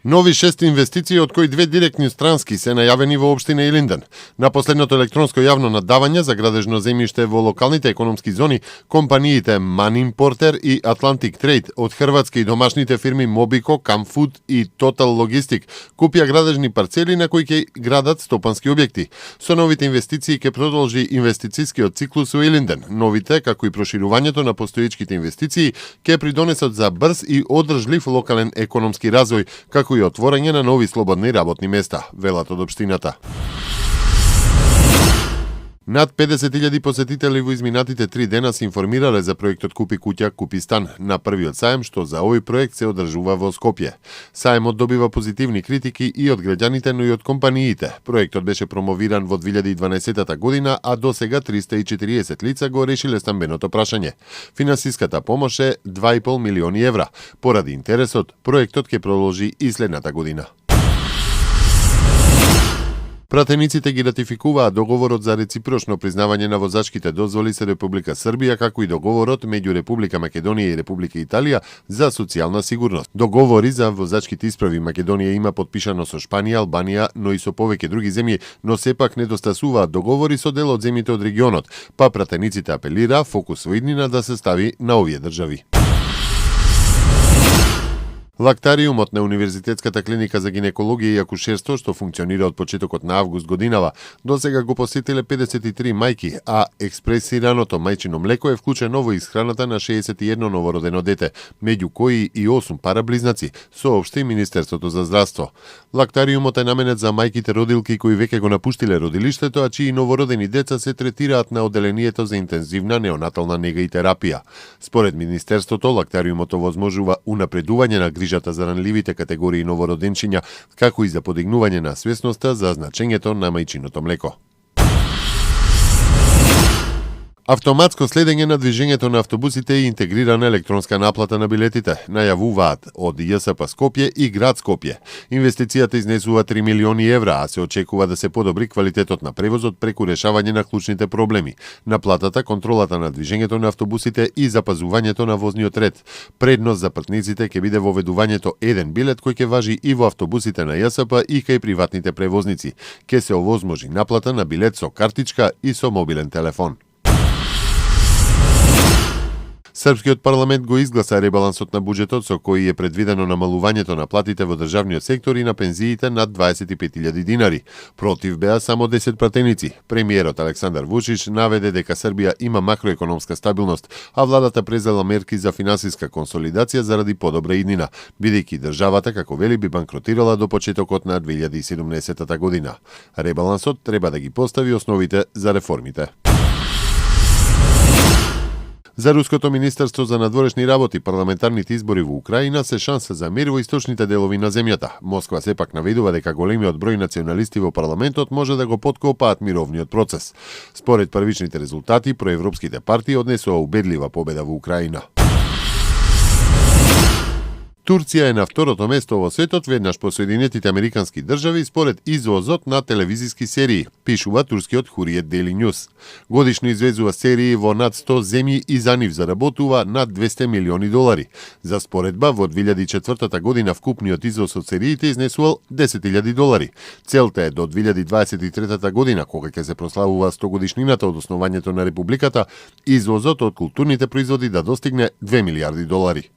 Нови 6 инвестиции, од кои 2 директни странски, се најавени во општина Илинден. На последното електронско јавно надавање за градежно земјиште во локалните економски зони, компаниите Money Importer и Atlantic Trade од хрватски и домашните фирми Mobico, Camfood и Total Logistic купија градежни парцели на кои ќе градат стопански објекти. Со новите инвестиции ќе продолжи инвестицискиот циклус во Илинден. Новите, како и проширувањето на постоечките инвестиции, ќе придонесат за брз и одржлив локален економски развој, како и отворање на нови слободни работни места, велат од општината. Над 50.000 посетители во изминатите 3 дена се информирале за проектот Купи куќа, купи стан на првиот саем, што за овој проект се одржува во Скопје. Саемот добива позитивни критики и од граѓаните, но и од компаниите. Проектот беше промовиран во 2012 година, а до сега 340 лица го решиле стамбеното прашање. Финансиската помош е 2,5 милиони евра. Поради интересот, проектот ќе продолжи и следната година. Пратениците ги ратификуваат договорот за реципрочно признавање на возачките дозволи со Република Србија, како и договорот меѓу Република Македонија и Република Италија за социјална сигурност. Договори за возачките исправи Македонија има подпишано со Шпанија, Албанија, но и со повеќе други земји, но сепак недостасуваат договори со дел од земјите од регионот, па пратениците апелира фокус во иднина да се стави на овие држави. Лактариумот на Универзитетската клиника за гинекологија и акушерство, што функционира од почетокот на август годинава, досега го посетиле 53 мајки, а експресираното мајчино млеко е вклучено во исхраната на 61 новородено дете, меѓу кои и 8 параблизнаци, соопшти Министерството за здравство. Лактариумот е наменет за мајките родилки кои веќе го напуштиле родилиштето, а чии новородени деца се третираат на оделението за интензивна неонатална нега и терапија. Според Министерството, лактариумот овозможува унапредување на грижата за ранливите категории новороденчиња, како и за подигнување на свесноста за значењето на мајчиното млеко. Автоматско следење на движењето на автобусите и интегрирана електронска наплата на билетите, најавуваат од ЈСП Скопје и град Скопје. Инвестицијата изнесува 3 милиони евра, а се очекува да се подобри квалитетот на превозот преку решавање на клучните проблеми: наплатата, контролата на движењето на автобусите и запазувањето на возниот ред. Предност за патниците ќе биде воведувањето еден билет кој ќе важи и во автобусите на ЈСП и кај приватните превозници. Ќе се овозможи наплата на билет со картичка и со мобилен телефон. Српскиот парламент го изгласа ребалансот на буџетот со кој е предвидено намалувањето на платите во државниот сектор и на пензиите над 25.000 динари. Против беа само 10 пратеници. Премиерот Александар Вучич наведе дека Србија има макроекономска стабилност, а владата презела мерки за финансиска консолидација заради подобра иднина, бидејќи државата, како вели, би банкротирала до почетокот на 2017 година. Ребалансот треба да ги постави основите за реформите. За Руското министерство за надворешни работи, парламентарните избори во Украина се шанса за мир во источните делови на земјата. Москва сепак наведува дека големиот број националисти во парламентот може да го поткопаат мировниот процес. Според првичните резултати, проевропските партии однесува убедлива победа во Украина. Турција е на второто место во светот веднаш по Соединетите Американски држави според извозот на телевизиски серии, пишува турскиот Хуриет Daily News. Годишно извезува серии во над 100 земји и за нив заработува над 200 милиони долари. За споредба, во 2004 година вкупниот извоз од сериите изнесувал 10.000 долари. Целта е до 2023 година, кога ќе се прославува 100 годишнината од основањето на Републиката, извозот од културните производи да достигне 2 милиарди долари.